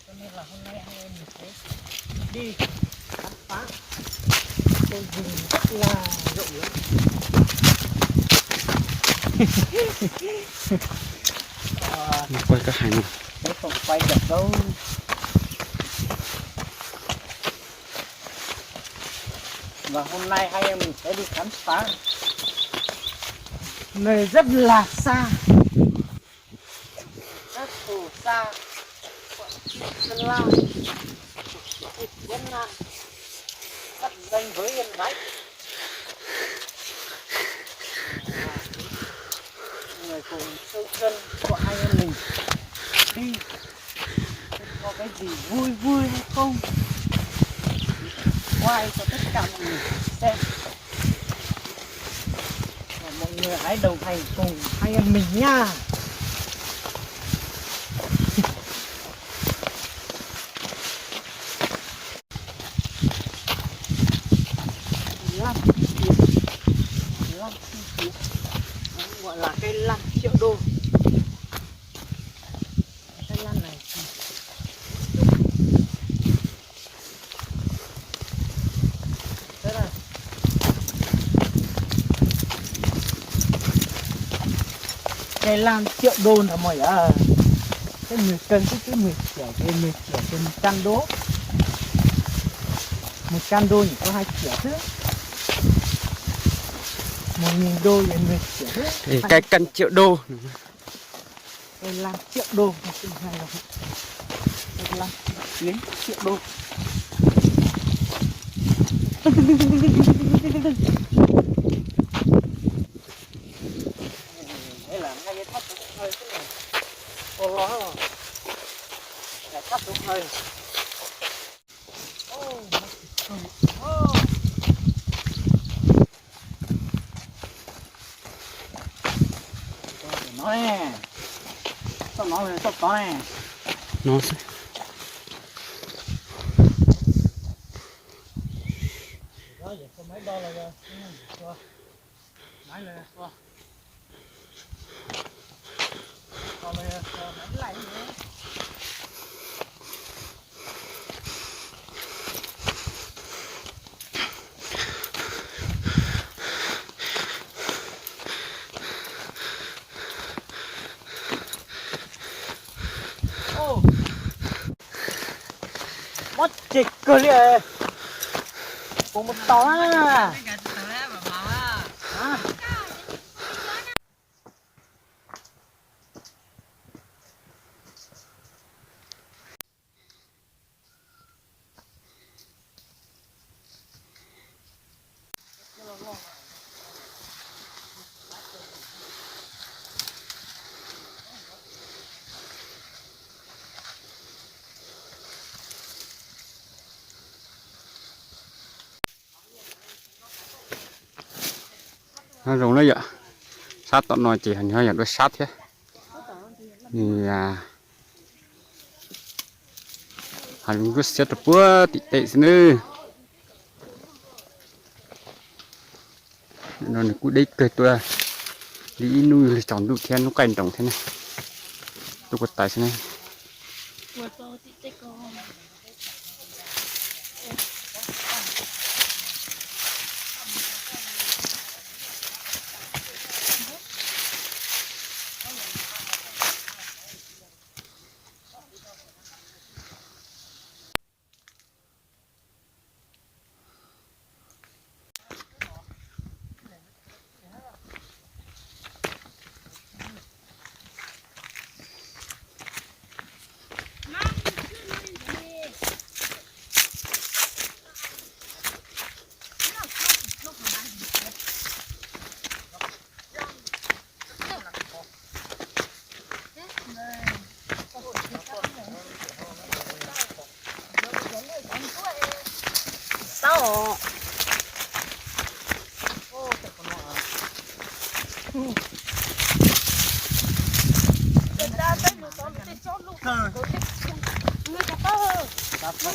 Cho nên là hôm nay anh em mình sẽ đi khám phá khu rừng rất là rộng lớn. Ờ, quay các hành. Cái không quay được đâu. Và hôm nay anh em mình sẽ đi khám phá nơi rất là xa. Rất phù sa, quảng Trị, Sơn La, tỉnh Yên Bái, giáp ranh với Yên Bái. Người cùng sâu chân của anh em mình đi, xem có cái gì vui vui hay không. Quay cho tất cả mọi người xem. Và mọi người hãy đồng hành cùng anh em mình nha. Lăng Xuyên Kiệt. Lăng Xuyên Kiệt. Nó gọi là cây lăng triệu đô. Cái lăng này thì Thế là cây lan triệu đô nè mọi người. Thế mười cân chứ, chứ mười triệu thì mười triệu thì một trăm đô. Một trăm đô chỉ có hai triệu chứ. Một nghìn đô thì mười triệu chứ. Thì cái cân triệu đô. Cây lan triệu đô. Cây lan triệu đô. Đây là ngay cái tháp Tủ Hơi thế này. Ồ, lo. Cái tháp Tủ Hơi. Ồ, nó, ồ. Nó nè. Tao nói rồi, tao có nè. Nó sẽ Mob ces kawg li. Kuv mus tau na. Nyob zoo na yom, sab tom no ces nws ho yog dua sab thiab. Nws, a, Hais lus ntsuab xiab rau puag tim tej xwb nawb. No nws kuj deb kawg, tuaj li ib hnub li tsaus ntuj thiab hnub qaij nroos thiab na. Tuaj kuj tas xwb na.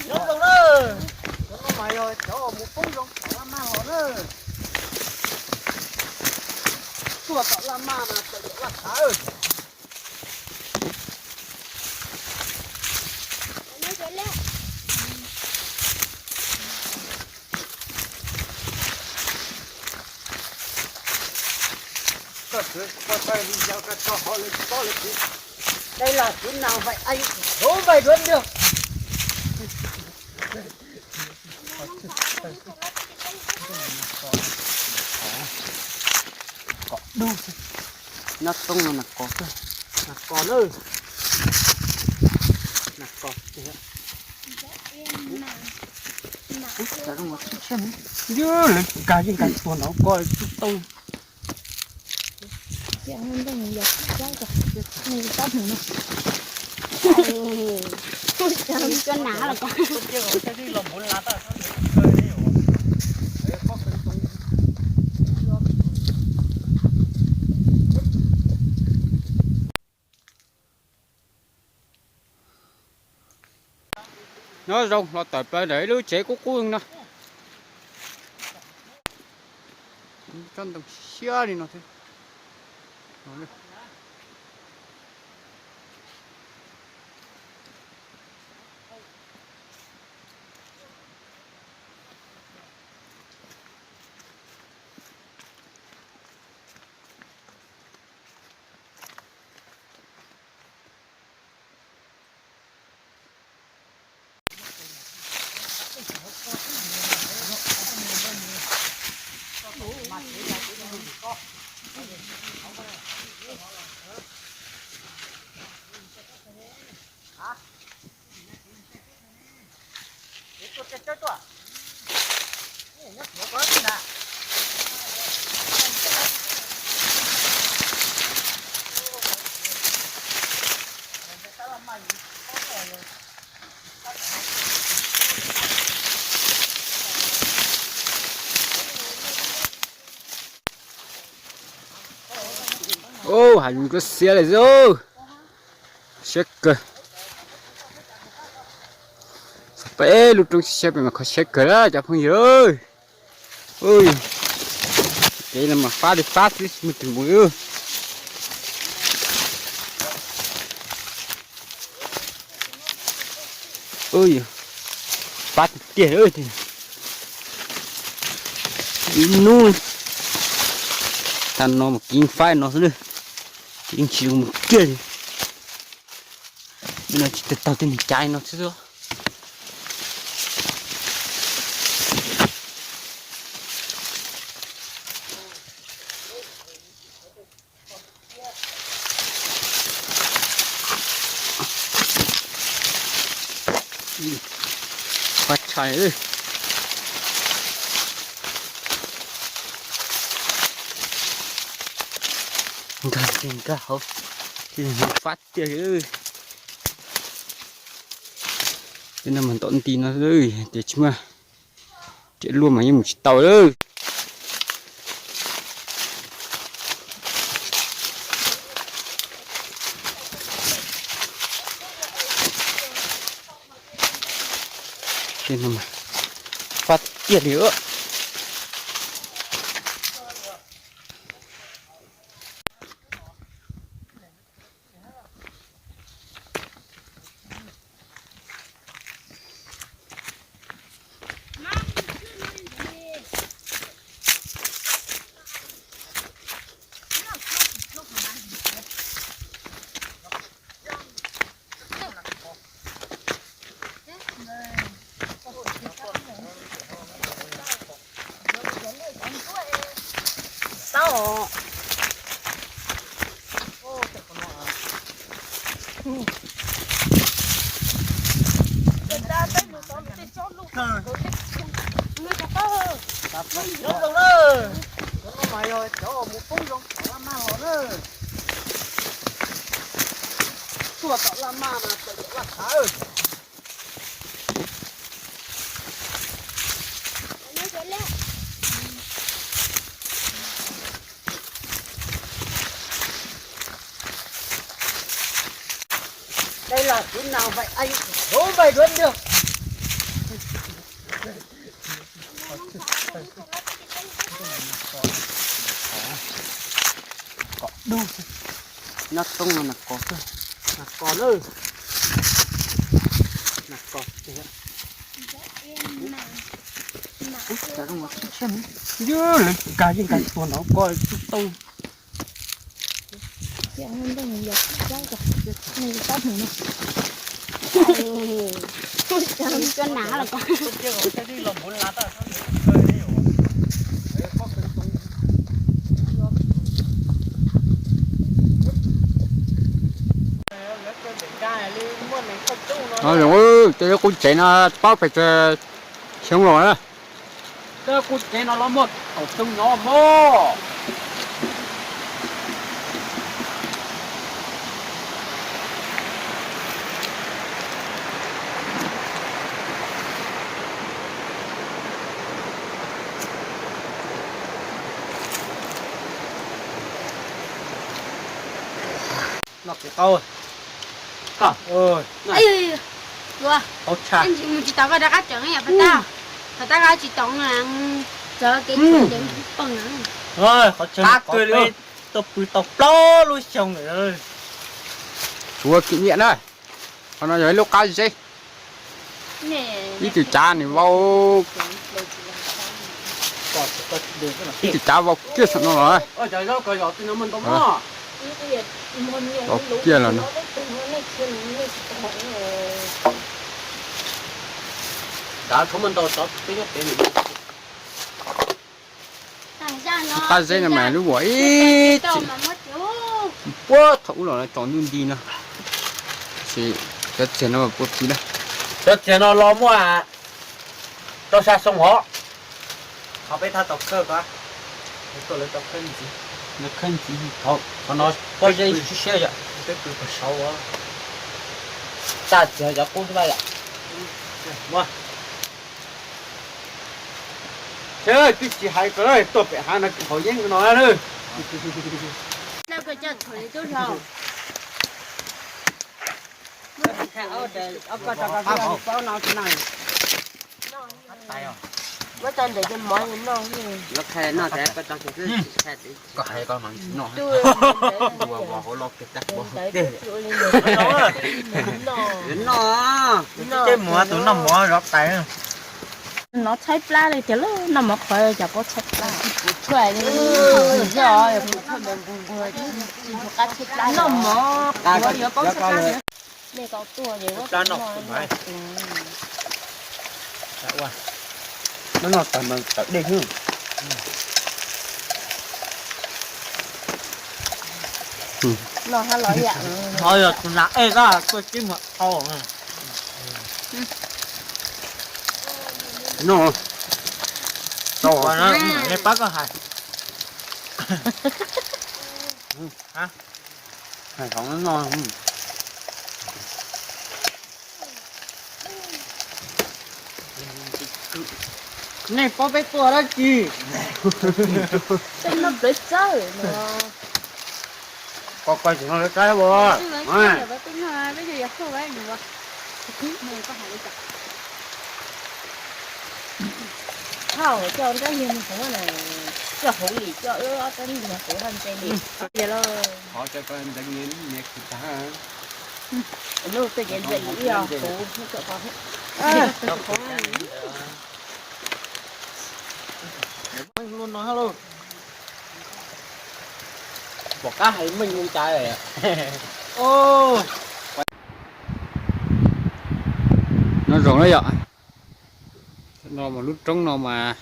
Cov no mas yog cov uas mus poob zoo tom laj maj los na. Tuaj tom laj maj mas tawm tom laj khav. Koj txawj li yog koj tso hauv lawv tsis paub lawv tsis, đây là kỹ năng vậy anh đố vậy luôn được. Kom dub xwb. Nyob toob no nas kos xwb. Nas kos na. Nas kos tiag. Ub, cas zoo tshiab tshiab ne. Yog lawv nkag yeej nkag tuag nraud ko tub tau. Nyob zoo, los tawm plaws ntawm ib lub tsev qub qub no. Tsob ntoo siab li no thiab. Ub, hais lus ntsuab xiab li xwb. Siab kawg. Peb lub roob siab pem mas kho siab kawg na cov phooj ywg. Ui, kev no mas fab li fab xwb tsis muaj tus mus. Ui, fab tiag tiag. Ib hnub tag no mas kev faib no xwb na, kev tsis zoo mus kiag li. No tsis tau tau tej niag cai no xwb. Fab tshaj. Nkag ces nkag hauv, fab tiag. Tej no mas ntom nti no, tias tsis muaj riam luaj mas yeej mus tsis tau lawm. Fab tiag li. Cov no mas yog cov mus poob zoo tom laj maj los na. Tuaj tom laj maj mas tawm tom laj khav. Đây là chú nào vậy anh? Đố vậy luôn được. Nyob toob no nas kos xwb. Nas kos na. Nas kos tiag. Ub, cas zoo tshiab tshiab ne. Yus, lawv kag yeej kag tuag nrov ko tsis tau. Ces lub qub tsev no paub pes tsawg xyoo los na. Lub qub tsev no los muaj thaum xyoo nyob mog. Noj kev qaub. Tsis mus tsis tau koj rov qab tseem yam pas tau. Thaum tab koj tsis tau txog kev tseem poog. Qab kawg li, tuaj pw tau plaub lub xyoo lawm. Tshuav kim nyiam na. Qhov no yog ib lub qab zeb. Ib tug cav nws vau, ib tug cav vau kiag saum no los. Vau kiag los no. Qab zeb no mas lub uas ib txwm puag thaum ub los tsaus ntuj nti no. Tab sis cov txiag no puas pib na. Cov txiag no los muaj rau xya xyoo os. Qhov peb thaj tau khawb ko, tuaj lawv tau khawb ntxiv. Khawb ntxiv thaum qhov no pob zeb siab siab yom. Peb pw puag saud os. Txaj txiag cov qub xwb yom. Twb tsis hais kom tuaj pem hav no haus yeeb no na. Koj hais koj mas noj, ua vos hauv loj kiag tag. Noj, ces muab tus noj mov zov tais. Noj tshaib plab li tiag lauj, noj mov qhuav cas paub tshaib plab. Noj mov qhuav yuav paub tshaib plab. Noj tag mas tawm dej xwb. Ho yog tus nas ej tab tuaj tib muag thau. Noj, nej pab koj hais. Hais hov no. Nej paub peb tuaj dab tsi? Koj koj tsis no lawv saib ua. Coj nrab niag mus hauv na, coj hauv li, coj ob rab niag hauv haj ntshe li. Qhov tias lawm. Qhov tias koj ntxeev niag niag khwv tag. Lub tej ces ntxeev ib yog kuv coj qhov thiab. Pom qab hais meej li cas. Nyob zoo na yom. No mas lub roob no mas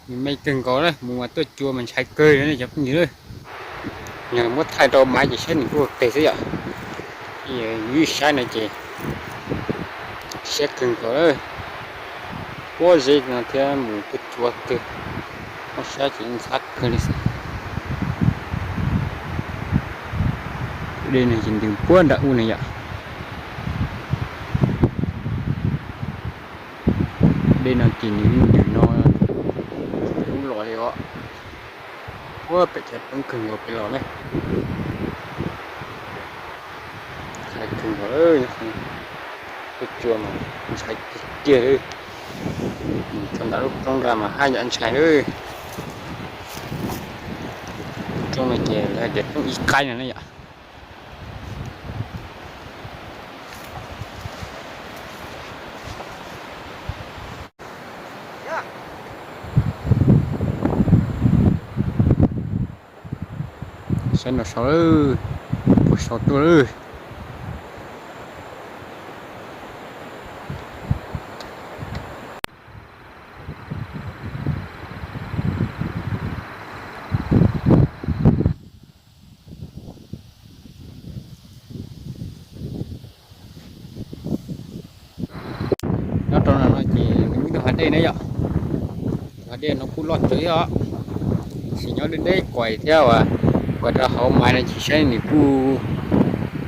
nws me kawg nkaus na, mus mas tuaj cua mas ntshai kawg li ne cov phooj ywg. Yog muab thaij rau maiv ces saib nws kuj ua ke xwb yom. Yus saib no ces siab kawg nkaus. Puab zeb no thiab mus tuaj cua kawg, muab saib ces ntxhab kawg li xwb. Dej no ces ntws puag nram ub na yom. Dej no ces nws ntws no ub los li os. Puag pem chaw poob kawg nkaus pem los ne. Ntshai kawg nkaus, tuaj cua mas ntshai tiag tiag li. Tso ntawm lub roob nrad mas haj yam ntshai lawm. Lub roob no ces lawv hais tias roob ib qaib no ne yom. Saib no saud, puag saud tuaj lawm. Nyob rau no ces nws muaj ib tug hav dej na yom. Tus hav dej no kuj loj kawg thiab os, tab sis nyob deb deb kuaim thiab uas kuaim rau hauv maiv no ces saib nws kuj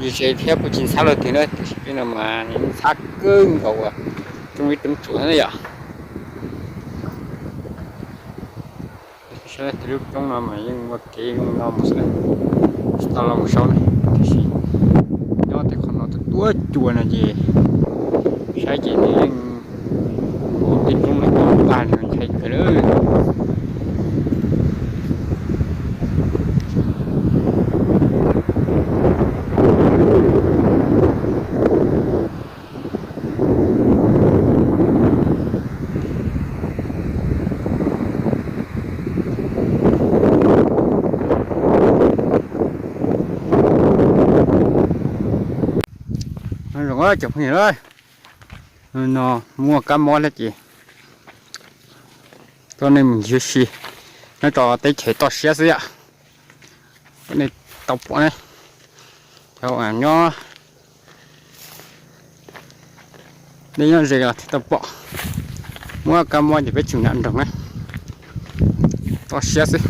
ze ze thiab kuj tsis ntxhab luaj twg na, tiam sis peb no mas nws ntxhab kawg nkaus uas roob ib roob tsuas na yom. Saib lub roob no mas yeej ua kev zoo no mus xwb, tsis tau los mus saud na, tiam sis nyob tej qhov no tuaj tuaj cua no ces saib ces nws yeej ua tej roob no cua tag li no ntshai kawg lawm. Nyob zoo cov phooj ywg, no muaj kab mob thiab ces coj nej mus ncig ua si nyob rau teb chaws toj siab xwb yom. Coj nej tau pom ne, cov nyob deb nyob ze los thiaj tau pom. Muaj kab mob ces peb tsum nram nroog na, toj siab xwb.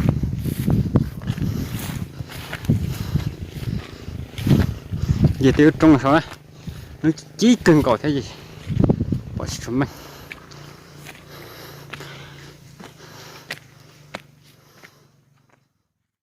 Ces tej lub roob saud na, lub cib kawg nkaus thiab ces pom tsis tshua meej.